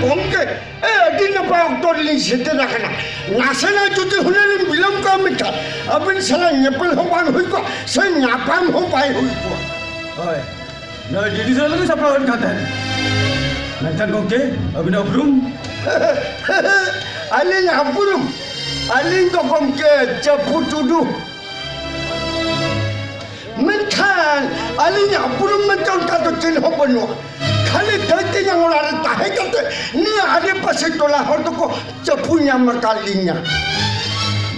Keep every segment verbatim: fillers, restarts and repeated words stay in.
ᱜᱚᱢᱠᱮ, ᱮ, ᱟᱹᱰᱤ ᱱᱟᱯᱟᱭ ᱚᱠᱛᱚ ᱨᱮᱞᱤᱧ ᱥᱮᱴᱮᱨ ᱟᱠᱟᱱᱟ᱾ ᱱᱟᱥᱮᱱᱟᱜ ᱡᱩᱫᱤ ᱦᱩᱱᱟᱹᱝ ᱞᱤᱧ ᱵᱤᱞᱚᱢ ᱠᱚᱜᱼᱟ, ᱢᱮᱱᱠᱷᱟᱱ ᱟᱹᱵᱤᱱ ᱥᱟᱞᱟᱜ ᱧᱮᱯᱮᱞ ᱦᱚᱸ ᱵᱟᱝ ᱦᱩᱭ ᱠᱚᱜᱼᱟ, ᱥᱮ ᱧᱟᱯᱟᱢ ᱦᱚᱸ ᱵᱟᱭ ᱦᱩᱭ ᱠᱚᱜᱼᱟ᱾ ᱦᱳᱭ, ᱱᱚᱣᱟ ᱰᱤᱰᱤ ᱥᱟᱞᱟᱜ ᱞᱤᱧ ᱥᱟᱯᱲᱟᱣ ᱞᱮᱱ ᱠᱷᱟᱱ ᱛᱟᱦᱮᱸᱫ᱾ ᱢᱮᱱᱠᱷᱟᱱ ᱜᱚᱢᱠᱮ, ᱟᱹᱵᱤᱱᱟᱜ ᱩᱯᱨᱩᱢ? ᱟᱹᱞᱤᱧᱟᱜ ᱩᱯᱨᱩᱢ? ᱟᱹᱞᱤᱧ ᱫᱚ ᱜᱚᱢᱠᱮ ᱪᱟᱹᱯᱩ ᱴᱩᱰᱩ᱾ ᱢᱮᱱᱠᱷᱟᱱ ᱟᱹᱞᱤᱧᱟᱜ ᱩᱯᱨᱩᱢ ᱢᱮᱱᱛᱮ ᱚᱱᱠᱟ ᱫᱚ ᱪᱮᱫ ᱦᱚᱸ ᱵᱟᱹᱱᱩᱜᱼᱟ᱾ ᱠᱷᱟᱹᱞᱤ ᱫᱟᱹᱭ ᱛᱮᱧᱟᱝ ᱚᱲᱟᱜ ᱨᱮ ᱛᱟᱦᱮᱸ ᱠᱟᱛᱮ ᱱᱤᱭᱟᱹ ᱟᱰᱮ ᱯᱟᱥᱮ ᱴᱚᱞᱟ ᱦᱚᱲ ᱫᱚᱠᱚ ᱪᱟᱹᱯᱩ ᱧᱟᱢ ᱟᱠᱟᱫ ᱞᱤᱧᱟ᱾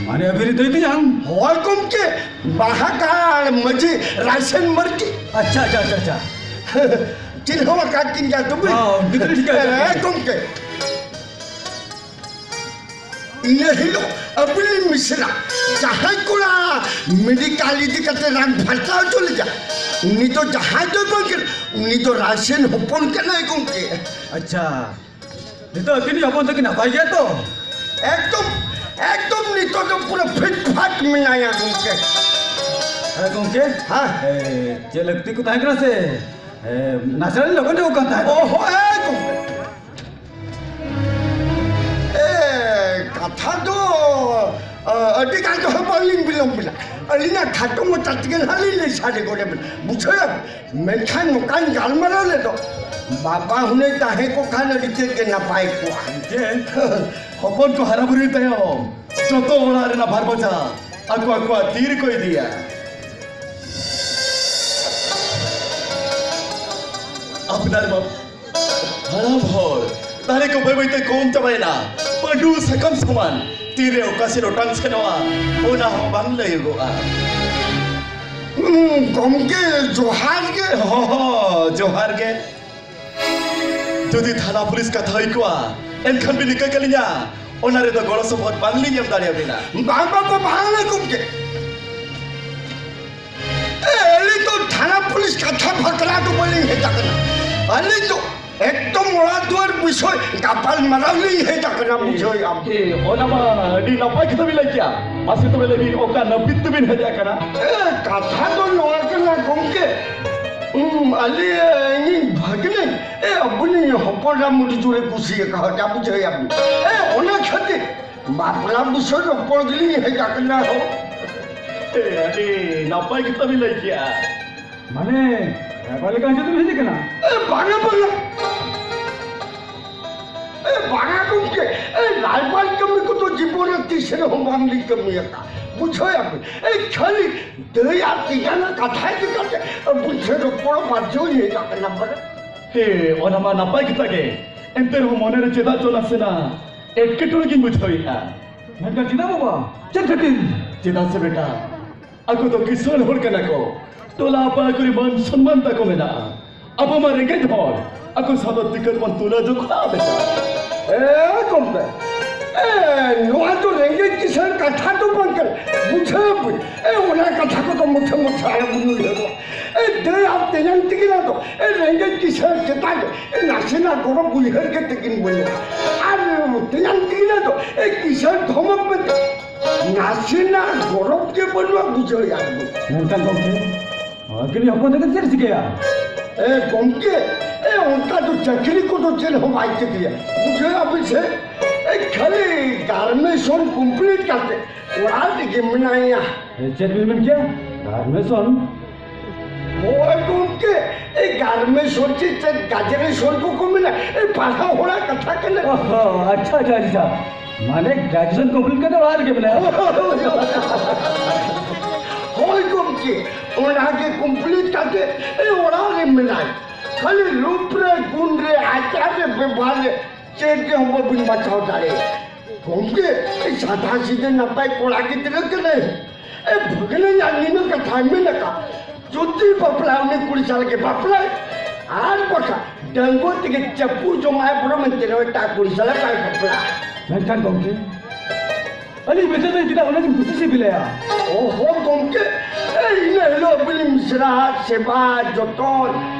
ᱢᱟᱱᱮ ᱟᱹᱵᱤᱱ ᱫᱟᱹᱭ ᱛᱮᱧᱟᱝ? ᱦᱳᱭ ᱜᱚᱢᱠᱮ, ᱵᱟᱦᱟ ᱜᱟᱲ ᱢᱟᱹᱡᱷᱤ ᱨᱟᱭᱥᱮᱱ ᱢᱟᱹᱨᱰᱤ᱾ ᱟᱪᱪᱷᱟ, ᱟᱪᱪᱷᱟ, ᱟᱪᱪᱷᱟ, ᱟᱪᱪᱷᱟ᱾ ᱪᱤᱱᱦᱟᱹᱣ ᱟᱠᱟᱫ ᱠᱤᱱ ᱜᱮᱭᱟ ᱛᱚᱵᱮ? ᱦᱚᱸ, ᱜᱤᱫᱽᱨᱟᱹ ᱴᱷᱤᱠᱟᱹ ᱟᱠᱟᱫ ᱦᱮᱸ ᱠᱤᱱ᱾ ᱜᱚᱢᱠᱮ᱾ ᱤᱱᱟᱹ ᱦᱤᱞᱳᱜ ᱟᱹᱵᱤᱱ ᱢᱤᱥᱨᱟ ᱡᱟᱦᱟᱸᱭ ᱠᱚᱲᱟ ᱢᱮᱰᱤᱠᱟᱞ ᱤᱫᱤ ᱠᱟᱛᱮ ᱨᱟᱱ ᱯᱷᱟᱨᱪᱟ ᱦᱚᱪᱚ ᱞᱮᱫᱟ, ᱩᱱᱤ ᱫᱚ ᱡᱟᱦᱟᱸᱭ ᱫᱚ ᱵᱟᱝ ᱠᱟᱱᱟ, ᱩᱱᱤ ᱫᱚ ᱨᱟᱭᱥᱮᱱ ᱦᱚᱯᱚᱱ ᱠᱟᱱᱟᱭ ᱜᱚᱢᱠᱮ᱾ ᱟᱪᱪᱷᱟ, ᱱᱤᱛᱚᱜ ᱟᱹᱠᱤᱱ ᱦᱚᱯᱚᱱ ᱛᱟᱹᱠᱤᱱ ᱱᱟᱯᱟᱭ ᱜᱮᱭᱟ ᱛᱚ? ᱮᱠᱫᱚᱢ, ᱮᱠᱫᱚᱢ ᱱᱤᱛᱚᱜ ᱫᱚ ᱯᱩᱨᱟᱹ ᱯᱷᱤᱴ ᱯᱷᱟᱴ ᱢᱮᱱᱟᱭᱟ ᱜᱚᱢᱠᱮ᱾ ᱦᱮᱸ ᱜᱚᱢᱠᱮ? ᱦᱮᱸ? ᱮ, ᱪᱮᱫ ᱞᱟᱹᱠᱛᱤ ᱠᱚ ᱛᱟᱦᱮᱸ ᱠᱟᱱᱟ ᱥᱮ? ᱮ, ᱱᱟᱥᱮᱱᱟᱜ ᱞᱚᱜᱚᱱ ᱧᱚᱜ ᱠᱟᱱ ᱛᱟᱦᱮᱸᱫ᱾ ᱚ, ᱦᱳᱭ ᱜᱚᱢᱠᱮ᱾ ᱮ, ᱠᱟᱛᱷᱟ ᱫᱚ, ᱟ, ᱟᱹᱰᱤ ᱜᱟᱱ ᱫᱚ ᱦᱟᱸᱜ ᱵᱟᱹᱞᱤᱧ ᱵᱤᱞᱚᱢ ᱵᱤᱱᱟ᱾ ᱟᱹᱞᱤᱧᱟᱜ ᱠᱷᱟᱴᱚ ᱢᱚᱪᱟ ᱛᱮᱜᱮ ᱱᱟᱦᱟᱜ ᱞᱤᱧ ᱞᱟᱹᱭ ᱥᱟᱰᱮ ᱜᱚᱫ ᱟᱵᱤᱱᱟ᱾ ᱵᱩᱡᱷᱟᱹᱣ? ᱢᱮᱱᱠᱷᱟᱱ ᱱᱚᱝᱠᱟᱧ ᱜᱟᱞᱢᱟᱨᱟᱣ ᱞᱮᱫᱚ, ᱵᱟᱵᱟ ᱦᱩᱱᱟᱹᱝ ᱛᱟᱦᱮᱸ ᱠᱚ ᱠᱷᱟᱱ ᱟᱹᱰᱤ ᱛᱮᱫ ᱜᱮ ᱱᱟᱯᱟᱭ ᱠᱚᱜᱼᱟ᱾ ᱡᱮ ᱦᱚᱯᱚᱱ ᱠᱚ ᱦᱟᱨᱟ ᱵᱩᱨᱩᱭ ᱛᱟᱭᱚᱢ ᱡᱚᱛᱚ ᱚᱲᱟᱜ ᱨᱮᱱᱟᱜ ᱵᱷᱟᱨ ᱵᱳᱡᱷᱟ ᱟᱠᱚ ᱟᱠᱚᱣᱟᱜ ᱛᱤ ᱨᱮᱠᱚ ᱤᱫᱤᱭᱟ᱾ ᱟᱯᱱᱟᱨ ᱢᱟ ᱦᱟᱲᱟᱢ ᱦᱚᱲ, ᱫᱟᱨᱮ ᱠᱚ ᱵᱟᱹᱭ ᱵᱟᱹᱭᱛᱮ ᱠᱚᱢ ᱪᱟᱵᱟᱭᱮᱱᱟ᱾ ᱯᱟᱹᱰᱩ ᱥᱟᱠᱟᱢ ᱥᱚᱢᱟᱱ, ᱛᱤᱨᱮ ᱚᱠᱟ ᱥᱮᱫ ᱚᱴᱟᱝ ᱥᱮᱱᱚᱜᱼᱟ, ᱚᱱᱟ ᱦᱚᱸ ᱵᱟᱝ ᱞᱟᱹᱭᱚᱜᱚᱜᱼᱟ᱾ ᱦᱩᱸ, ᱜᱚᱢᱠᱮ, ᱡᱚᱦᱟᱨ ᱜᱮ᱾ ᱦᱚᱸ, ᱦᱚᱸ, ᱡᱚᱦᱟᱨ ᱜᱮ᱾ ᱡᱩᱫᱤ ᱛᱷᱟᱱᱟ ᱯᱩᱞᱤᱥ ᱠᱟᱛᱷᱟ ᱦᱩᱭ ᱠᱚᱜᱼᱟ, ᱮᱱᱠᱷᱟᱱ ᱵᱤᱱ ᱤᱠᱟᱹ ᱠᱟᱹᱞᱤᱧᱟ, ᱚᱱᱟ ᱨᱮᱫᱚ ᱜᱚᱲᱚ ᱥᱚᱯᱚᱦᱚᱫ ᱵᱟᱝᱞᱤᱧ ᱮᱢ ᱫᱟᱲᱮᱭᱟᱵᱤᱱᱟ᱾ ᱵᱟᱝ, ᱵᱟᱝ, ᱵᱟᱝ, ᱵᱟᱝ, ᱜᱚᱢᱠᱮ᱾ ᱮ, ᱟᱹᱞᱤᱧ ᱫᱚ ᱛᱷᱟᱱᱟ ᱯᱩᱞᱤᱥ ᱠᱟᱛᱷᱟ ᱵᱟᱠᱷᱨᱟ ᱫᱚ ᱵᱟᱹᱞᱤᱧ ᱦᱮᱡ ᱟᱠᱟᱱᱟ᱾ ᱟᱹᱞᱤᱧ ᱫᱚ ᱮᱠᱫᱚᱢ ᱚᱲᱟᱜ ᱫᱩᱣᱟᱹᱨ ᱵᱤᱥᱚᱭ ᱜᱟᱯᱟᱞ ᱢᱟᱨᱟᱣ ᱞᱤᱧ ᱦᱮᱡ ᱟᱠᱟᱱᱟ, ᱵᱩᱡᱷᱟᱹᱣᱮᱫ ᱟᱢ᱾ ᱮ, ᱚᱱᱟ ᱢᱟ ᱟᱹᱰᱤ ᱱᱟᱯᱟᱭ ᱠᱟᱛᱷᱟ ᱵᱤᱱ ᱞᱟᱹᱭ ᱠᱮᱜᱼᱟ᱾ ᱢᱟᱥᱮ ᱛᱚᱵᱮ ᱞᱟᱹᱭ ᱵᱤᱱ, ᱚᱠᱟ ᱱᱟᱹᱯᱤᱛ ᱛᱮᱵᱤᱱ ᱦᱮᱡ ᱟᱠᱟᱱᱟ? ᱮ, ᱠᱟᱛᱷᱟ ᱫᱚ ᱱᱚᱣᱟ ᱠᱟᱱᱟ ᱜᱚᱢᱠᱮ, ᱦᱩᱸ, ᱟᱞᱮ ᱤᱧᱤᱡ ᱵᱷᱟᱹᱜᱽᱱᱟᱹ, ᱮ, ᱟᱵᱚᱱᱤᱡ ᱦᱚᱯᱚᱱ ᱨᱟᱢ ᱟᱹᱰᱤ ᱡᱳᱨᱮ ᱠᱩᱥᱤᱭᱟᱠᱟᱫ, ᱵᱩᱡᱷᱟᱹᱣᱭᱟᱵᱤᱱ᱾ ᱮ, ᱚᱱᱟ ᱠᱷᱟᱹᱛᱤᱨ ᱵᱟᱯᱞᱟ ᱵᱤᱥᱚᱭ ᱨᱚᱯᱚᱲ ᱜᱮᱞᱤᱧ ᱦᱮᱡ ᱟᱠᱟᱱᱟ ᱦᱳ᱾ ᱮ, ᱟᱹᱰᱤ ᱱᱟᱯᱟᱭ ᱠᱟᱛᱷᱟ ᱵᱤᱱ ᱞᱟᱹᱭ ᱠᱮᱜᱼᱟ᱾ ᱢᱟᱱᱮ, ᱨᱟᱭᱵᱟᱨ ᱞᱮᱠᱟ ᱦᱤᱡᱩᱜ ᱵᱤᱱ ᱦᱮᱡ ᱟᱠᱟᱱᱟ? ᱮ, ᱵᱟᱝᱟ, ᱵᱟᱝᱟ᱾ ᱮ, ᱵᱟᱝᱟ ᱜᱚᱢᱠᱮ, ᱮ, ᱨᱟᱭᱵᱟᱨ ᱠᱟᱹᱢᱤ ᱠᱚᱫᱚ ᱡᱤᱵᱚᱱ ᱨᱮ ᱛᱤᱥ ᱨᱮᱦᱚᱸ ᱵᱟᱝᱞᱤᱧ ᱠᱟᱹᱢᱤ ᱟᱠᱟᱫ, ᱵᱩᱡᱷᱟᱹᱣᱭᱟᱵᱤᱱ᱾ ᱮ, ᱠᱷᱟᱹᱞᱤ ᱫᱟᱹᱭ ᱟᱨ ᱛᱮᱧᱟᱝ ᱠᱟᱛᱷᱟ ᱤᱫᱤ ᱠᱟᱛᱮ ᱟᱵᱚ ᱴᱷᱮᱱ ᱨᱚᱯᱚᱲ ᱵᱟᱫᱽᱫᱷᱚ ᱦᱩᱭ ᱟᱠᱟᱱᱟ ᱵᱚᱞᱮ᱾ ᱦᱮᱸ, ᱚᱱᱟ ᱢᱟ ᱱᱟᱯᱟᱭ ᱠᱟᱛᱷᱟ ᱜᱮ, ᱮᱱᱛᱮ ᱨᱮᱦᱚᱸ ᱢᱚᱱᱮ ᱨᱮ ᱪᱮᱫᱟᱜ ᱪᱚ ᱱᱟᱥᱮᱱᱟᱜ ᱮᱴᱠᱮᱴᱚᱬᱮ ᱜᱤᱧ ᱵᱩᱡᱷᱟᱹᱣᱮᱫᱼᱟ᱾ ᱢᱮᱱᱠᱷᱟᱱ ᱪᱮᱫᱟᱜ ᱵᱟᱵᱟ? ᱪᱮᱫ ᱠᱷᱟᱹᱛᱤᱨ? ᱪᱮᱫᱟᱜ ᱥᱮ ᱵᱮᱴᱟ, ᱟᱠᱚ ᱫᱚ ᱠᱤᱥᱟᱹᱬ ᱦᱚᱲ ᱠᱟᱱᱟ ᱠᱚ, ᱴᱚᱞᱟ ᱯᱟᱲᱟ ᱠᱚᱨᱮ ᱢᱟᱱ ᱥᱚᱱᱢᱟᱱ ᱛᱟᱠᱚ ᱢᱮᱱᱟᱜᱼᱟ᱾ ᱟᱵᱚ ᱢᱟ ᱨᱮᱸᱜᱮᱡ ᱦᱚᱲ, ᱟᱠᱚ ᱥᱟᱶ ᱫᱚ ᱛᱤᱠᱟᱹᱛ ᱵᱚᱱ ᱛᱩᱞᱟᱹ ᱡᱚᱠᱷᱟ ᱵᱮᱴᱟ᱾ ᱮ ᱜᱚᱢᱠᱮ, ᱮ, ᱱᱚᱣᱟ ᱫᱚ ᱨᱮᱸᱜᱮᱡ ᱠᱤᱥᱟᱹᱬ ᱠᱟᱛᱷᱟ ᱫᱚ ᱵᱟᱝ ᱠᱟᱱᱟ, ᱵᱩᱡᱷᱟᱹᱣ ᱯᱮ᱾ ᱮ, ᱚᱱᱟ ᱠᱟᱛᱷᱟ ᱠᱚᱫᱚ ᱢᱩᱴᱷᱟᱹ ᱢᱩᱴᱷᱟᱹ ᱟᱞᱚᱵᱚᱱ ᱩᱭᱦᱟᱹᱨᱚᱜᱼᱟ᱾ ᱮ, ᱫᱟᱹᱭ ᱟᱨ ᱛᱮᱧᱟᱝ ᱛᱟᱹᱠᱤᱱᱟᱜ ᱫᱚ, ᱮ, ᱨᱮᱸᱜᱮᱡ ᱠᱤᱥᱟᱹᱬ ᱪᱮᱛᱟᱱ ᱨᱮ, ᱮ, ᱱᱟᱥᱮᱱᱟᱜ ᱜᱚᱨᱚᱵᱽ ᱩᱭᱦᱟᱹᱨ ᱠᱟᱛᱮ ᱠᱤᱱ ᱵᱚᱞᱚᱜᱼᱟ᱾ ᱟᱨ ᱛᱮᱧᱟᱝ ᱛᱟᱹᱠᱤᱱᱟᱜ ᱫᱚ, ᱮ, ᱠᱤᱥᱟᱹᱬ ᱫᱷᱚᱢᱚᱠ ᱢᱮᱱᱛᱮ ᱱᱟᱥᱮᱱᱟᱜ ᱜᱚᱨᱚᱵᱽ ᱜᱮ ᱵᱟᱹᱱᱩᱜᱼᱟ, ᱵᱩᱡᱷᱟᱹᱣᱮᱫᱼᱟ ᱵᱤᱱ᱾ ᱢᱮᱱᱠᱷᱟᱱ ᱜᱚᱢᱠᱮ, ᱟᱹᱠᱤᱞ ᱦᱚᱯᱚᱱ ᱛᱟᱹᱠᱤᱱ ᱪᱮᱫ ᱮ ᱪᱤᱠᱟᱹᱭᱟ? ᱮ ᱜᱚᱢᱠᱮ, ᱮ ᱚᱱᱠᱟ ᱫᱚ ᱪᱟᱹᱠᱨᱤ ᱠᱚᱫᱚ ᱪᱮᱫ ᱦᱚᱸ ᱵᱟᱭ ᱪᱟᱹᱠᱨᱤᱭᱟ, ᱵᱩᱡᱷᱟᱹᱣᱮᱫᱼᱟ ᱵᱤᱱ ᱥᱮ? ᱮ ᱠᱷᱟᱹᱞᱤ ᱜᱨᱮᱡᱩᱭᱮᱥᱚᱱ ᱠᱚᱢᱯᱞᱤᱴ ᱠᱟᱛᱮ ᱚᱲᱟᱜ ᱨᱮᱜᱮ ᱢᱮᱱᱟᱭᱟ᱾ ᱮ, ᱪᱮᱫ ᱵᱤᱱ ᱢᱮᱱ ᱠᱮᱭᱟ? ᱜᱨᱮᱡᱩᱭᱮᱥᱚᱱ? ᱦᱳᱭ ᱜᱚᱢᱠᱮ, ᱮ ᱜᱨᱮᱡᱩᱭᱮᱥᱚᱱ ᱪᱮ ᱪᱮᱫ ᱜᱨᱮᱡᱩᱭᱮᱥᱚᱱ ᱠᱚᱠᱚ ᱢᱮᱱᱟ, ᱮ ᱯᱟᱲᱦᱟᱣ ᱦᱚᱲᱟᱜ ᱠᱟᱛᱷᱟ ᱠᱟᱱᱟ᱾ ᱚ ᱦᱚ, ᱟᱪᱪᱷᱟ, ᱟᱪᱪᱷᱟ, ᱟᱪᱪᱷᱟ᱾ ᱢᱟᱱᱮ ᱜᱨᱮᱡᱩᱭᱮᱥᱚᱱ ᱠᱚᱢᱯᱞᱤᱴ ᱠᱟᱛᱮ ᱚᱲᱟᱜ ᱨᱮᱜᱮ ᱢᱮᱱᱟᱭᱟ? ᱦᱳᱭ ᱜᱚᱢᱠᱮ, ᱚᱱᱟᱜᱮ ᱠᱚᱢᱯᱞᱤᱴ ᱠᱟᱛᱮ, ᱮ, ᱚᱲᱟᱜ ᱨᱮ ᱢᱮᱱᱟᱭ᱾ ᱠᱷᱟᱹᱞᱤ ᱨᱩᱯ ᱨᱮ, ᱜᱩᱱ ᱨᱮ, ᱟᱪᱟᱨ ᱨᱮ, ᱵᱮᱵᱚᱦᱟᱨ ᱨᱮ ᱪᱮᱫ ᱜᱮ ᱦᱚᱸ ᱵᱟᱹᱵᱤᱱ ᱵᱟᱪᱷᱟᱣ ᱫᱟᱲᱮᱭᱟᱜᱼᱟ᱾ ᱜᱚᱢᱠᱮ, ᱮ, ᱥᱟᱫᱟ ᱥᱤᱫᱟᱹ ᱱᱟᱯᱟᱭ ᱠᱚᱲᱟ ᱜᱤᱫᱽᱨᱟᱹ ᱠᱟᱱᱟᱭ᱾ ᱮ, ᱵᱷᱟᱹᱜᱽᱱᱟᱹ ᱧᱟᱜ ᱱᱤᱱᱟᱹᱜ ᱠᱟᱛᱷᱟᱭ ᱢᱮᱱ ᱟᱠᱟᱫ, ᱡᱩᱫᱤ ᱵᱟᱯᱞᱟ ᱩᱱᱤ ᱠᱩᱲᱤ ᱥᱟᱞᱟᱜ ᱜᱮ ᱵᱟᱯᱞᱟᱭ, ᱟᱨ ᱵᱟᱠᱷᱟᱱ ᱰᱟᱺᱜᱩᱣᱟᱹ ᱛᱮᱜᱮ ᱪᱟᱯᱩ ᱡᱚᱢᱟᱭ ᱵᱚᱨᱚᱢ, ᱮᱱᱛᱮ ᱨᱮᱦᱚᱸ ᱮᱴᱟᱜ ᱠᱩᱲᱤ ᱥᱟᱞᱟᱜ ᱵᱟᱭ ᱵᱟᱯᱞᱟᱜᱼᱟ᱾ ᱢᱮᱱᱠᱷᱟᱱ ᱜᱚᱢᱠᱮ, ᱟᱹᱞᱤᱧ ᱵᱮᱴᱟ ᱫᱚ ᱪᱮᱫᱟᱜ ᱩᱱᱟᱹᱜ ᱵᱤᱱ ᱠᱩᱥᱤ ᱥᱤᱵᱤᱞᱟᱭᱟ? ᱚᱦᱚ ᱜᱚᱢᱠᱮ, ᱮ, ᱤᱱᱟᱹ ᱦᱤᱞᱳᱜ ᱵᱤᱱ ᱢᱤᱥᱨᱟ, ᱥᱮᱵᱟ, ᱡᱚᱛᱚᱱ,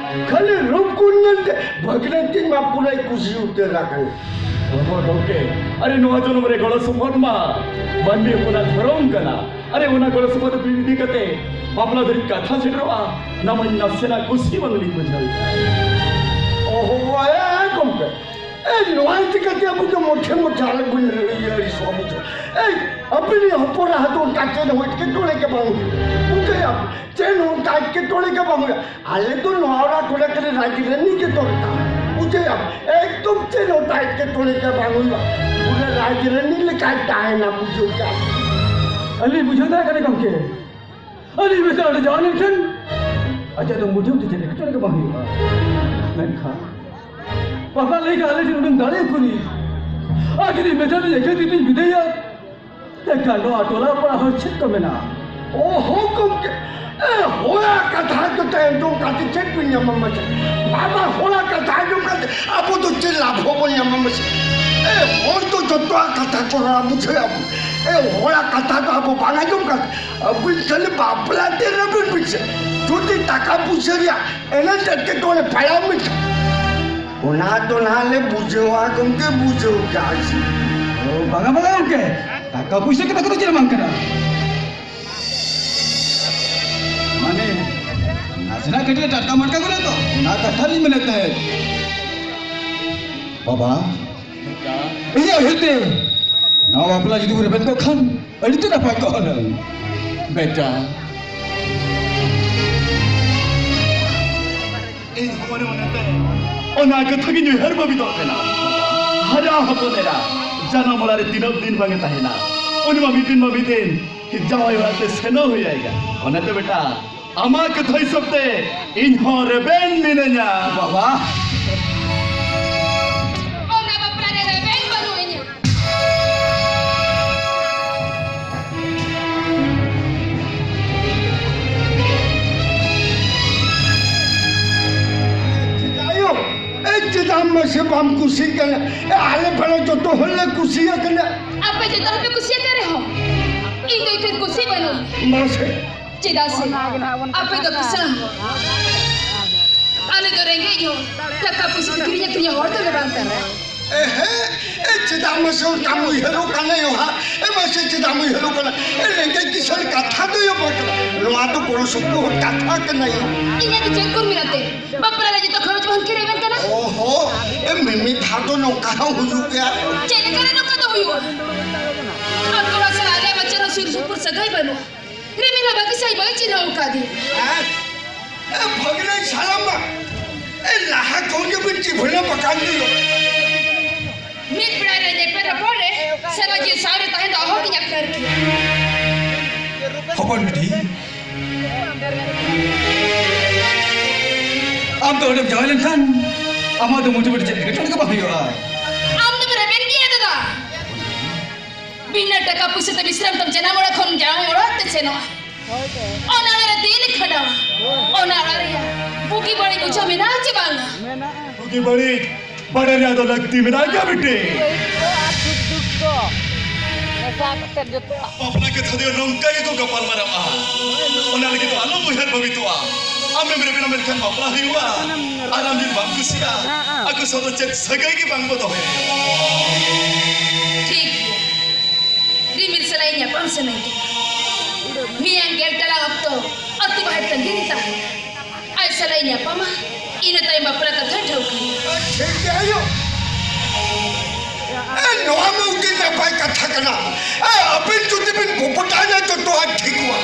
ᱠᱷᱟᱹᱞᱤ ᱨᱩᱯ ᱜᱩᱱ ᱧᱮᱞᱛᱮ ᱵᱷᱟᱹᱜᱽᱱᱟᱹ ᱛᱤᱧ ᱢᱟ ᱯᱩᱨᱟᱹᱭ ᱠᱩᱥᱤ ᱩᱛᱟᱹᱨ ᱟᱠᱟᱱ᱾ ᱚᱦᱚ ᱜᱚᱢᱠᱮ, ᱟᱨᱮ ᱱᱚᱣᱟ ᱡᱚᱱᱚᱢ ᱨᱮ ᱜᱚᱲᱚ ᱥᱚᱯᱚᱦᱚᱫ ᱢᱟ ᱢᱟᱹᱱᱢᱤ ᱦᱚᱯᱚᱱᱟᱜ ᱫᱷᱚᱨᱚᱢ ᱠᱟᱱᱟ᱾ ᱟᱨᱮ ᱚᱱᱟ ᱜᱚᱲᱚ ᱥᱚᱯᱚᱦᱚᱫ ᱤᱫᱤ ᱠᱟᱛᱮ ᱵᱟᱯᱞᱟ ᱫᱷᱟᱹᱨᱤᱡ ᱠᱟᱛᱷᱟ ᱥᱮᱴᱮᱨᱚᱜᱼᱟ, ᱚᱱᱟ ᱢᱟ ᱱᱟᱥᱮᱱᱟᱜ ᱠᱩᱥᱤ ᱵᱟᱝᱞᱤᱧ ᱵᱩᱡᱷᱟᱹᱣ ᱮᱫᱟ᱾ ᱚᱦᱚ, ᱮ ᱜᱚᱢᱠᱮ, ᱮ, ᱱᱚᱣᱟ ᱤᱫᱤ ᱠᱟᱛᱮ ᱟᱵᱚ ᱫᱚ ᱢᱚᱴᱷᱮ ᱢᱚᱴᱷᱮ ᱟᱞᱚ ᱵᱚᱱ ᱤᱭᱟᱹ ᱟᱹᱲᱤᱥᱚᱜᱼᱟ, ᱵᱩᱡᱷᱟᱹᱣ᱾ ᱮ, ᱟᱹᱵᱤᱱᱤᱡ ᱦᱚᱯᱚᱱ ᱮᱨᱟ ᱫᱚ ᱚᱱᱠᱟ ᱪᱮᱫ ᱦᱚᱸ ᱮᱴᱠᱮᱴᱚᱬᱮ ᱜᱮ ᱵᱟᱝ ᱦᱩᱭᱩᱜᱼᱟ, ᱵᱩᱡᱷᱟᱹᱣ᱾ ᱪᱮᱫ ᱦᱚᱸ ᱚᱱᱠᱟ ᱮᱴᱠᱮᱴᱚᱬᱮ ᱜᱮ ᱵᱟᱝ ᱦᱩᱭᱩᱜᱼᱟ᱾ ᱟᱞᱮ ᱫᱚ ᱱᱚᱣᱟ ᱚᱲᱟᱜ ᱠᱚᱨᱮ ᱠᱷᱟᱹᱞᱤ ᱨᱟᱡᱽ ᱨᱟᱹᱱᱤ ᱜᱮ ᱫᱚᱨᱠᱟᱨ, ᱵᱩᱡᱷᱟᱹᱣ᱾ ᱮᱠᱫᱚᱢ ᱪᱮᱫ ᱦᱚᱸ ᱚᱱᱠᱟ ᱮᱴᱠᱮᱴᱚᱬᱮ ᱜᱮ ᱵᱟᱝ ᱦᱩᱭᱩᱜᱼᱟ, ᱯᱩᱨᱟᱹ ᱨᱟᱡᱽ ᱨᱟᱹᱱᱤ ᱞᱮᱠᱟᱭ ᱛᱟᱦᱮᱱᱟ, ᱵᱩᱡᱷᱟᱹᱣ᱾ ᱟᱹᱞᱤᱧ ᱵᱩᱡᱷᱟᱹᱣ ᱫᱟᱲᱮᱭᱟᱜ ᱠᱟᱱᱟ ᱜᱚᱢᱠᱮ, ᱟᱹᱞᱤᱧ ᱢᱮᱛᱟ ᱚᱸᱰᱮ ᱡᱟᱣ ᱞᱮᱱᱠᱷᱟᱱ ᱟᱡᱟᱜ ᱫᱚ ᱢᱩᱴᱷᱟᱹᱱ ᱛᱮ ᱪᱮᱫ ᱮᱴᱠᱮᱴᱚᱬᱮ ᱜᱮ ᱵᱟᱝ ᱦᱩᱭᱩᱜᱼᱟ᱾ ᱢᱮᱱᱠᱷᱟᱱ ᱵᱟᱵᱟ ᱞᱟᱹᱭ ᱠᱟᱜ ᱟᱞᱮ ᱴᱷᱮᱱ ᱩᱰᱩᱝ ᱫᱟᱲᱮ ᱩᱠᱩᱨᱤ, ᱟᱨ ᱡᱩᱫᱤ ᱢᱮᱛᱟ ᱫᱚ ᱮᱠᱷᱮᱱ ᱛᱤ ᱛᱤᱧ ᱵᱤᱫᱟᱹᱭᱟ, ᱮᱱᱠᱷᱟᱱ ᱱᱚᱣᱟ ᱴᱚᱞᱟ ᱯᱟᱲᱟ ᱦᱚᱲ ᱪᱮᱫ ᱠᱚ ᱢᱮᱱᱟ? ᱚᱦᱚ ᱜᱚᱢᱠᱮ, ᱮ, ᱦᱚᱲᱟᱜ ᱠᱟᱛᱷᱟ ᱡᱚᱛᱚ ᱮᱠᱫᱚᱢ ᱠᱟᱛᱮ ᱪᱮᱫ ᱵᱤᱱ ᱧᱟᱢᱟ ᱢᱟᱥᱮ? ᱵᱟᱵᱟ, ᱦᱚᱲᱟᱜ ᱠᱟᱛᱷᱟ ᱟᱸᱡᱚᱢ ᱠᱟᱛᱮ ᱟᱵᱚ ᱫᱚ ᱪᱮᱫ ᱞᱟᱵᱷ ᱦᱚᱸᱵᱚᱱ ᱧᱟᱢᱟ ᱢᱟᱥᱮ? ᱮ, ᱦᱚᱲ ᱫᱚ ᱡᱚᱛᱚᱣᱟᱜ ᱠᱟᱛᱷᱟ ᱠᱚ ᱨᱚᱲᱟ, ᱵᱩᱡᱷᱟᱹᱣ ᱟᱵᱚ᱾ ᱮ, ᱦᱚᱲᱟᱜ ᱠᱟᱛᱷᱟ ᱫᱚ ᱟᱵᱚ ᱵᱟᱝ ᱟᱸᱡᱚᱢ ᱠᱟᱛᱮ ᱟᱵᱚ ᱠᱷᱟᱹᱞᱤ ᱵᱟᱯᱞᱟ ᱛᱮ ᱨᱮᱵᱮᱱ ᱵᱩᱡᱷᱟᱹᱣ᱾ ᱡᱩᱫᱤ ᱴᱟᱠᱟ ᱯᱩᱭᱥᱟᱹ ᱨᱮᱭᱟᱜ ᱮᱱᱮᱡ ᱮᱴᱠᱮᱴᱚᱬᱮ ᱯᱟᱲᱟᱣ ᱢᱮᱱᱠᱷᱟᱱ, ᱚᱱᱟ ᱫᱚ ᱱᱟᱦᱟᱜ ᱞᱮ ᱵᱩᱡᱷᱟᱹᱣᱟ ᱜᱚᱢᱠᱮ, ᱵᱩᱡᱷᱟᱹᱣ ᱠᱟᱜ ᱥᱮ᱾ ᱚ, ᱵᱟᱝᱟ, ᱵᱟᱝᱟ ᱜᱚᱢᱠᱮ, ᱴᱟᱠᱟ ᱯᱩᱭᱥᱟᱹ ᱠᱟᱛᱷᱟ ᱠᱚᱫᱚ ᱪᱮᱫ ᱦᱚᱸ ᱵᱟᱝ ᱠᱟᱱᱟ᱾ ᱢᱟᱱᱮ, ᱱᱟᱥᱮᱱᱟᱜ ᱠᱟᱹᱴᱤᱡ ᱞᱮ ᱴᱟᱴᱠᱟ ᱢᱟᱴᱠᱟ ᱜᱚᱫᱚᱜ ᱛᱚ, ᱚᱱᱟ ᱠᱟᱛᱷᱟ ᱞᱤᱧ ᱢᱮᱱᱮᱫ ᱛᱟᱦᱮᱸᱫ᱾ ᱵᱟᱵᱟ, ᱤᱧᱟᱹᱜ ᱩᱭᱦᱟᱹᱨ ᱛᱮ ᱱᱚᱣᱟ ᱵᱟᱯᱞᱟ ᱡᱩᱫᱤ ᱵᱚᱱ ᱨᱮᱵᱮᱱ ᱠᱚᱜ ᱠᱷᱟᱱ ᱟᱹᱰᱤ ᱛᱮ ᱱᱟᱯᱟᱭ ᱠᱚᱜ ᱦᱩᱱᱟᱹᱝ᱾ ᱵᱮᱴᱟ, ᱤᱧ ᱦᱚᱸ ᱢᱚᱱᱮ ᱢᱚᱱᱮᱛᱮ ᱚᱱᱟ ᱠᱟᱛᱷᱟ ᱜᱤᱧ ᱩᱭᱦᱟᱹᱨ ᱵᱷᱟᱵᱤᱛᱚᱜ ᱠᱟᱱᱟ᱾ ᱦᱟᱨᱟ ᱦᱚᱯᱚᱱ ᱮᱨᱟ ᱡᱟᱱᱟᱢ ᱚᱲᱟᱜ ᱨᱮ ᱛᱤᱱᱟᱹᱜ ᱫᱤᱱ ᱵᱟᱝ ᱮ ᱛᱟᱦᱮᱱᱟ, ᱩᱱᱤ ᱢᱟ ᱢᱤᱫ ᱫᱤᱱ ᱢᱟ ᱢᱤᱫ ᱫᱤᱱ ᱡᱟᱶᱟᱭ ᱚᱲᱟᱜ ᱛᱮ ᱥᱮᱱᱚᱜ ᱦᱩᱭᱩᱜ ᱟᱭ ᱜᱟ᱾ ᱚᱱᱟᱛᱮ ᱵᱮᱴᱟ, ᱟᱢᱟᱜ ᱠᱟᱛᱷᱟ ᱦᱤᱥᱟᱹᱵ ᱛᱮ ᱤᱧ ᱦᱚᱸ ᱨᱮᱵᱮᱱ ᱢᱤᱱᱟᱹᱧᱟ᱾ ᱵᱟᱵᱟ᱾ ᱚᱱᱟ ᱵᱟᱯᱞᱟ ᱨᱮ ᱨᱮᱵᱮᱱ ᱵᱟᱹᱱᱩᱜ ᱤᱧᱟ᱾ ᱟᱭᱳ, ᱮ, ᱪᱮᱫᱟᱜ ᱢᱟᱥᱮ ᱵᱟᱢ ᱠᱩᱥᱤᱜ ᱠᱟᱱᱟ? ᱮ, ᱟᱞᱮ ᱯᱟᱲᱟ ᱡᱚᱛᱚ ᱦᱚᱲ ᱞᱮ ᱠᱩᱥᱤᱭᱟᱜ ᱠᱟᱱᱟ᱾ ᱟᱯᱮ ᱡᱚᱛᱚ ᱦᱚᱲ ᱯᱮ ᱠᱩᱥᱤᱭᱟᱜ ᱠᱟᱱ ᱨᱮᱦᱚᱸ, ᱤᱧ ᱫᱚ ᱮᱠᱟᱞ ᱠᱩᱥᱤ ᱵᱟᱹᱱᱩᱜ᱾ ᱢᱟᱥᱮ᱾ ᱪᱮᱫᱟᱜ ᱥᱮ ᱟᱯᱮ ᱫᱚ ᱠᱤᱥᱟᱹᱬ ᱦᱚᱲ, ᱟᱞᱮ ᱫᱚ ᱨᱮᱸᱜᱮᱡ ᱦᱚᱲ, ᱴᱟᱠᱟ ᱯᱩᱭᱥᱟᱹ ᱛᱮ ᱠᱤᱨᱤᱧ ᱟᱹᱠᱷᱨᱤᱧ ᱦᱚᱲ ᱫᱚᱞᱮ ᱵᱟᱝ ᱠᱟᱱᱟ᱾ ᱮᱦᱮ, ᱮ, ᱪᱮᱫᱟᱜ ᱢᱟᱥᱮ ᱚᱱᱠᱟᱢ ᱩᱭᱦᱟᱹᱨᱚᱜ ᱠᱟᱱᱟ ᱭᱚ ᱦᱟᱸᱜ? ᱮ ᱢᱟᱥᱮ ᱪᱮᱫᱟᱜ ᱮᱢ ᱩᱭᱦᱟᱹᱨᱚᱜ ᱠᱟᱱᱟ? ᱮ ᱨᱮᱸᱜᱮᱡ ᱠᱤᱥᱟᱹᱬ ᱠᱟᱛᱷᱟ ᱫᱚ ᱭᱚ ᱵᱟᱝ ᱠᱟᱱᱟ, ᱱᱚᱣᱟ ᱫᱚ ᱜᱚᱲᱚ ᱥᱚᱯᱚᱦᱚᱫ ᱠᱟᱛᱷᱟ ᱠᱟᱱᱟ ᱭᱚ᱾ ᱤᱧᱟᱹᱜ ᱫᱚ ᱪᱮᱫ ᱠᱚ ᱢᱮᱱᱟᱜ ᱛᱮ? ᱵᱟᱯᱞᱟ ᱨᱮ ᱡᱚᱛᱚ ᱠᱷᱚᱨᱚᱪ ᱵᱟᱝ ᱠᱤᱨᱤᱧ ᱮᱢ ᱠᱟᱱᱟ? ᱚᱦᱚ, ᱮ ᱢᱤᱢᱤᱫ ᱫᱷᱟᱣ ᱫᱚ ᱱᱚᱝᱠᱟ ᱦᱚᱸ ᱦᱩᱭᱩᱜ ᱜᱮᱭᱟ᱾ ᱪᱮᱫ ᱞᱮᱠᱟᱨᱮ ᱱᱚᱝᱠᱟ ᱫᱚ ᱦᱩᱭᱩᱜᱼᱟ? ᱟᱠᱚ ᱚᱲᱟᱜ ᱥᱟᱞᱟᱜ ᱟᱞᱮᱭᱟᱜ ᱢᱟ ᱪᱮᱫ ᱦᱚᱸ ᱥᱩᱨ ᱥᱩᱯᱩᱨ ᱥᱟᱹᱜᱟᱹᱭ ᱵᱟᱹᱱᱩᱜᱼᱟ᱾ ᱨᱤᱢᱤᱞ ᱦᱚᱸ ᱵᱟᱹᱜᱤ ᱥᱟᱹᱦᱤᱡ ᱵᱟᱭ ᱪᱤᱱᱦᱟᱹᱣ ᱟᱠᱟᱫᱤᱧ᱾ ᱦᱮᱸ? ᱮ ᱵᱷᱟᱹᱜᱽᱱᱟᱹ ᱥᱟᱞᱟᱢᱟ, ᱮ ᱞᱟᱦᱟ ᱠᱷᱚᱱ ᱜᱮᱵᱤᱱ ᱪᱤᱱᱦᱟᱹ ᱵᱟᱠᱟᱱ ᱫᱚ᱾ ᱢᱤᱫ ᱵᱮᱲᱟ ᱨᱮ ᱧᱮᱯᱮᱞ ᱨᱚᱯᱚᱲ ᱨᱮ ᱥᱟᱨᱟ ᱡᱤᱭᱚᱱ ᱥᱟᱶ ᱨᱮ ᱛᱟᱦᱮᱸ ᱫᱚ ᱚᱦᱚ ᱜᱤᱧ ᱟᱴᱠᱟᱨ ᱠᱮᱭᱟ᱾ ᱦᱚᱯᱚᱱ ᱵᱤᱴᱤ, ᱟᱢ ᱫᱚ ᱚᱸᱰᱮᱢ ᱡᱟᱶᱟᱭ ᱞᱮᱱᱠᱷᱟᱱ ᱟᱢᱟᱜ ᱫᱚ ᱢᱚᱴᱟᱢᱩᱴᱤ ᱪᱮᱫ ᱮᱴᱠᱮᱴᱚᱬᱮ ᱜᱮ ᱵᱟᱝ ᱦᱩᱭᱩᱜᱼᱟ᱾ ᱟᱢ ᱫᱚᱢ ᱨᱮᱵᱮᱱ ᱜᱮᱭᱟ ᱫᱟᱫᱟ᱾ ᱵᱤᱱᱟᱹ ᱴᱟᱠᱟ ᱯᱩᱭᱥᱟᱹ ᱛᱮ ᱵᱤᱥᱨᱟᱢ ᱛᱟᱢ ᱡᱟᱱᱟᱢ ᱚᱲᱟᱜ ᱠᱷᱚᱱ ᱡᱟᱶᱟᱭ ᱚᱲᱟᱜ ᱛᱮ ᱥᱮᱱᱚᱜᱼᱟ᱾ ᱚᱱᱟ ᱚᱲᱟᱜ ᱨᱮ ᱫᱤᱱ ᱠᱷᱟᱸᱰᱟᱣᱟ᱾ ᱚᱱᱟ ᱚᱲᱟᱜ ᱨᱮᱭᱟᱜ ᱵᱩᱜᱤ ᱵᱟᱹᱲᱤᱡ ᱵᱩᱡᱷᱟᱹᱣ ᱢᱮᱱᱟᱜᱼᱟ ᱪᱮ ᱵᱟᱝᱟ? ᱵᱩᱜᱤ ᱵᱟᱹᱲᱤᱡ ᱵᱟᱰᱟᱭ ᱨᱮᱭᱟᱜ ᱫᱚ ᱞᱟᱹᱠᱛᱤ ᱢᱮᱱᱟᱜ ᱜᱮᱭᱟ ᱵᱤᱴᱤ᱾ ᱵᱟᱹᱲᱤᱡ ᱠᱚ ᱟᱨ ᱥᱩᱠ ᱫᱩᱠ ᱠᱚ ᱢᱮᱥᱟ ᱠᱟᱛᱮ ᱡᱚᱛᱚᱣᱟᱜ᱾ ᱵᱟᱯᱞᱟ ᱠᱟᱛᱷᱟ ᱫᱚ ᱱᱚᱝᱠᱟ ᱜᱮᱠᱚ ᱜᱟᱯᱟᱞ ᱢᱟᱨᱟᱣᱟ᱾ ᱚᱱᱟ ᱞᱟᱹᱜᱤᱫ ᱫᱚ ᱟᱞᱚᱢ ᱩᱭᱦᱟᱹᱨ ᱵᱷᱟᱵᱤᱛᱚᱜᱼᱟ᱾ ᱟᱢᱮᱢ ᱨᱮᱵᱮᱱᱟ ᱢᱮᱱᱠᱷᱟᱱ ᱵᱟᱯᱞᱟ ᱦᱩᱭᱩᱜᱼᱟ᱾ ᱟᱨ ᱟᱢ ᱡᱩᱫᱤ ᱵᱟᱢ ᱠᱩᱥᱤᱭᱟᱜᱼᱟ, ᱟᱠᱚ ᱥᱟᱶ ᱫᱚ ᱪᱮᱫ ᱥᱟᱹᱜᱟᱹᱭ ᱜᱮ ᱵᱟᱝ ᱵᱚ ᱫᱚᱦᱚᱭᱟ᱾ ᱴᱷᱤᱠ ᱜᱮᱭᱟ᱾ ᱨᱤᱢᱤᱞ ᱥᱟᱞᱟᱜ ᱤᱧ ᱧᱟᱯᱟᱢ ᱥᱟᱱᱟᱧ ᱠᱟᱱᱟ᱾ ᱢᱮᱭᱟᱝ ᱜᱮᱞ ᱴᱟᱲᱟᱝ ᱚᱠᱛᱚ ᱟᱹᱛᱩ ᱵᱟᱦᱮᱨ ᱛᱟᱺᱜᱤ ᱨᱮ ᱛᱟᱦᱮᱱᱟ᱾ ᱟᱡ ᱥᱟᱞᱟᱜ ᱤᱧ ᱧᱟᱯᱟᱢᱟ, ᱤᱱᱟᱹ ᱛᱟᱭᱚᱢ ᱵᱟᱯᱞᱟ ᱠᱟᱛᱷᱟᱧ ᱴᱷᱟᱹᱣᱠᱟᱹᱭᱟ᱾ ᱴᱷᱤᱠ ᱜᱮ ᱦᱩᱭᱩᱜ᱾ ᱮ, ᱱᱚᱣᱟ ᱢᱟ ᱟᱹᱰᱤ ᱱᱟᱯᱟᱭ ᱠᱟᱛᱷᱟ ᱠᱟᱱᱟ᱾ ᱮ, ᱟᱹᱵᱤᱱ ᱡᱩᱫᱤ ᱵᱤᱱ ᱯᱚᱯᱚᱴᱟᱭᱮᱱᱟ, ᱡᱚᱛᱚᱣᱟᱜ ᱴᱷᱤᱠᱚᱜᱼᱟ᱾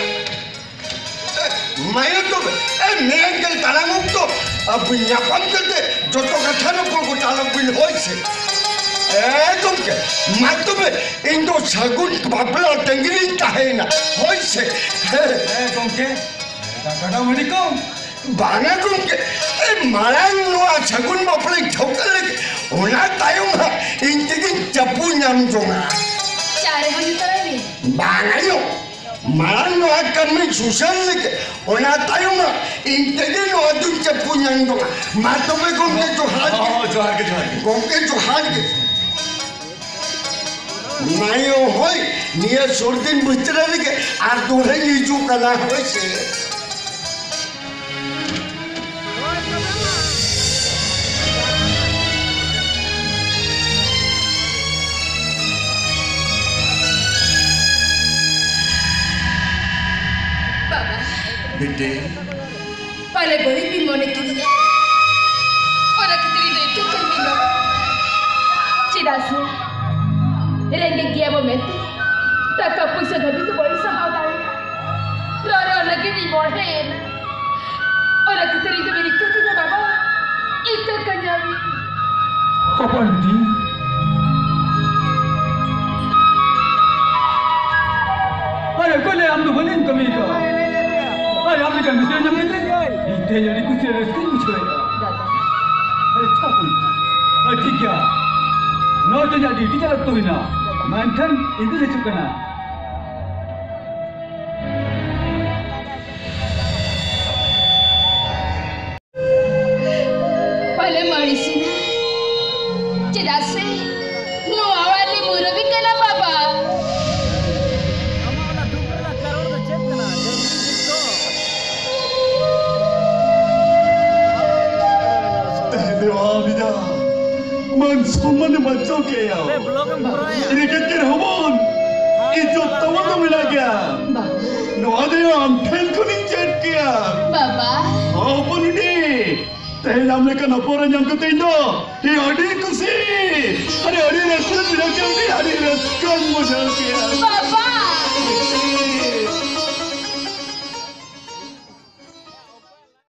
ᱮ, ᱢᱟᱭᱟ ᱛᱚᱵᱮ, ᱮ, ᱢᱮᱭᱟᱝ ᱜᱮᱞ ᱴᱟᱲᱟᱝ ᱚᱠᱛᱚ, ᱟᱹᱵᱤᱱ ᱧᱟᱯᱟᱢ ᱠᱟᱛᱮ ᱡᱚᱛᱚ ᱠᱟᱛᱷᱟ ᱨᱚᱯᱚᱲ ᱜᱚᱴᱟ ᱟᱞᱚ ᱵᱤᱱ ᱦᱳᱭ ᱥᱮ᱾ ᱮ, ᱜᱚᱢᱠᱮ, ᱢᱟ ᱛᱚᱵᱮ, ᱤᱧ ᱫᱚ ᱥᱟᱹᱜᱩᱱ ᱵᱟᱯᱞᱟ ᱛᱟᱺᱜᱤ ᱨᱤᱧ ᱛᱟᱦᱮᱸᱭᱮᱱᱟ, ᱦᱳᱭ ᱥᱮ᱾ ᱮ, ᱜᱚᱢᱠᱮ, ᱫᱟᱠᱟ ᱫᱚ ᱢᱟᱹᱰᱤ ᱠᱚ᱾ ᱵᱟᱝᱟ ᱜᱚᱢᱠᱮ, ᱮ, ᱢᱟᱲᱟᱝ ᱱᱚᱣᱟ ᱥᱟᱹᱜᱩᱱ ᱵᱟᱯᱞᱟᱧ ᱴᱷᱟᱹᱣᱠᱟᱹ ᱞᱮᱜᱮ, ᱚᱱᱟ ᱛᱟᱭᱚᱢ ᱦᱟᱸᱜ ᱤᱧ ᱛᱮᱜᱤᱧ ᱪᱟᱯᱩ ᱧᱟᱢ ᱡᱚᱝᱟ᱾ ᱪᱟ ᱨᱮᱦᱚᱸ ᱧᱩ ᱛᱟᱨᱟᱭ ᱢᱮ᱾ ᱵᱟᱝᱟ ᱭᱳ, ᱢᱟᱲᱟᱝ ᱱᱚᱣᱟ ᱠᱟᱹᱢᱤᱧ ᱥᱩᱥᱟᱹᱨ ᱞᱮᱜᱮ, ᱚᱱᱟ ᱛᱟᱭᱚᱢ ᱦᱟᱸᱜ ᱤᱧ ᱛᱮᱜᱮ ᱱᱚᱣᱟ ᱫᱩᱧ ᱪᱟᱯᱩ ᱧᱟᱢ ᱡᱚᱝᱟ᱾ ᱢᱟ ᱛᱚᱵᱮ ᱜᱚᱢᱠᱮ ᱡᱚᱦᱟᱨ ᱜᱮ᱾ ᱦᱚᱸ, ᱦᱚᱸ, ᱡᱚᱦᱟᱨ ᱜᱮ, ᱡᱚᱦᱟᱨ ᱜᱮ᱾ ᱜᱚᱢᱠᱮ ᱡᱚᱦᱟᱨ ᱜᱮ᱾ ᱢᱟᱭᱳ ᱦᱳᱭ, ᱱᱤᱭᱟᱹ ᱥᱩᱨ ᱫᱤᱱ ᱵᱷᱤᱛᱨᱤ ᱨᱮᱜᱮ ᱟᱨ ᱫᱚᱦᱲᱟᱧ ᱦᱤᱡᱩᱜ ᱠᱟᱱᱟ, ᱦᱳᱭ ᱥᱮ᱾ ᱵᱤᱴᱤ, ᱯᱟᱞᱮ ᱵᱟᱹᱲᱤᱡ ᱵᱤᱱ ᱢᱚᱱᱮ ᱠᱤᱫᱤᱧᱟ᱾ ᱚᱱᱟ ᱠᱷᱟᱹᱛᱤᱨ ᱤᱧ ᱫᱚ ᱮᱴᱟᱜ ᱠᱟᱹᱢᱤ ᱫᱚ᱾ ᱪᱮᱫᱟᱜ ᱥᱮ ᱨᱮᱸᱜᱮᱡ ᱜᱮᱭᱟ ᱵᱚ ᱢᱮᱱᱛᱮ ᱴᱟᱠᱟ ᱯᱩᱭᱥᱟᱹ ᱫᱷᱟᱹᱵᱤᱡ ᱫᱚ ᱵᱟᱹᱧ ᱥᱟᱦᱟᱣ ᱫᱟᱲᱮᱭᱟᱜᱼᱟ᱾ ᱨᱚᱨᱚ ᱞᱟᱹᱜᱤᱫ ᱤᱧ ᱵᱚᱲᱦᱮᱭᱮᱱᱟ᱾ ᱚᱱᱟ ᱠᱷᱟᱹᱛᱤᱨ ᱤᱧ ᱫᱚ ᱵᱤᱱ ᱤᱠᱟᱹ ᱠᱟᱹᱧᱟ ᱵᱟᱵᱟ, ᱤᱠᱟᱹ ᱠᱟᱹᱧᱟ ᱵᱤᱱ᱾ ᱦᱚᱯᱚᱱ ᱵᱤᱴᱤ, ᱟᱨᱮ ᱚᱠᱚᱭ ᱞᱟᱹᱭ ᱟᱢ ᱫᱚ ᱵᱟᱹᱞᱤᱧ ᱠᱟᱹᱢᱤ ᱠᱟᱜᱼᱟ? ᱟᱨᱮ ᱟᱢ ᱞᱮᱠᱟᱱ ᱢᱤᱥᱛᱨᱤ ᱧᱟᱢ ᱠᱟᱛᱮ ᱤᱧ ᱛᱮᱦᱮᱧ ᱟᱹᱰᱤ ᱠᱩᱥᱤ ᱨᱟᱹᱥᱠᱟᱹᱧ ᱵᱩᱡᱷᱟᱹᱣᱮᱫᱼᱟ᱾ ᱫᱟᱫᱟ᱾ ᱟᱨᱮ ᱪᱷᱟᱯ ᱦᱩᱭ᱾ ᱟᱨ ᱴᱷᱤᱠ ᱜᱮᱭᱟ, ᱱᱚᱣᱟ ᱛᱮ ᱤᱧᱟᱹᱜ ᱰᱤᱭᱩᱴᱤ ᱪᱟᱞᱟᱜ ᱛᱟᱹᱵᱤᱱᱟ᱾ ᱢᱮᱱᱠᱷᱟᱱ ᱤᱧ ᱫᱚᱧ ᱦᱤᱡᱩᱜ ᱠᱟᱱᱟ᱾ ᱯᱟᱞᱮ ᱢᱟᱹᱲᱤᱥᱤᱱᱟ᱾ ᱪᱮᱫᱟᱜ ᱥᱮ ᱱᱚᱣᱟ ᱚᱲᱟᱜ ᱨᱤᱱᱤᱡ ᱢᱩᱨᱟᱹᱵᱤ ᱠᱟᱱᱟ ᱵᱟᱵᱟ᱾ ᱟᱢᱟᱜ ᱚᱱᱟ ᱫᱩᱠ ᱨᱮᱱᱟᱜ ᱠᱟᱨᱚᱱ ᱫᱚ ᱪᱮᱫ ᱠᱟᱱᱟ? ᱰᱟᱹᱝᱨᱤ ᱡᱤᱞ ᱛᱚ᱾ ᱛᱮᱦᱮᱧ ᱫᱚ ᱟᱢ ᱤᱧᱟᱜ ᱢᱟᱱ ᱥᱚᱱᱢᱟᱱ ᱮᱢ ᱵᱟᱧᱪᱟᱣ ᱠᱮᱜᱼᱟ᱾ ᱵᱮ, ᱵᱞᱚᱜ ᱮᱢ ᱠᱚᱨᱟᱣᱮᱜᱼᱟ? ᱨᱮᱸᱜᱮᱡ ᱜᱮ ᱨᱮᱦᱚᱸ ᱵᱚᱱ, ᱤᱡᱽᱡᱚᱛ ᱛᱟᱵᱚᱱ ᱫᱚ ᱢᱮᱱᱟᱜ ᱜᱮᱭᱟ᱾ ᱵᱟᱵᱟ᱾ ᱱᱚᱣᱟ ᱫᱚ ᱟᱢ ᱴᱷᱮᱱ ᱠᱷᱚᱱᱤᱧ ᱪᱮᱫ ᱠᱮᱜᱼᱟ᱾ ᱵᱟᱵᱟ᱾ ᱦᱚᱯᱚᱱ ᱵᱤᱴᱤ, ᱛᱮᱦᱮᱧ ᱟᱢ ᱞᱮᱠᱟᱱ ᱦᱚᱯᱚᱱ ᱮᱨᱟ ᱧᱟᱢ ᱠᱟᱛᱮ ᱤᱧ ᱫᱚ ᱤᱧ ᱟᱹᱰᱤ ᱠᱩᱥᱤ, ᱟᱹᱰᱤ, ᱟᱹᱰᱤ ᱨᱟᱹᱥᱠᱟᱹᱧ ᱵᱩᱡᱷᱟᱹᱣ ᱠᱮᱫᱟ, ᱟᱹᱰᱤ, ᱟᱹᱰᱤ ᱨᱟᱹᱥᱠᱟᱹᱧ ᱵᱩᱡᱷᱟᱹᱣ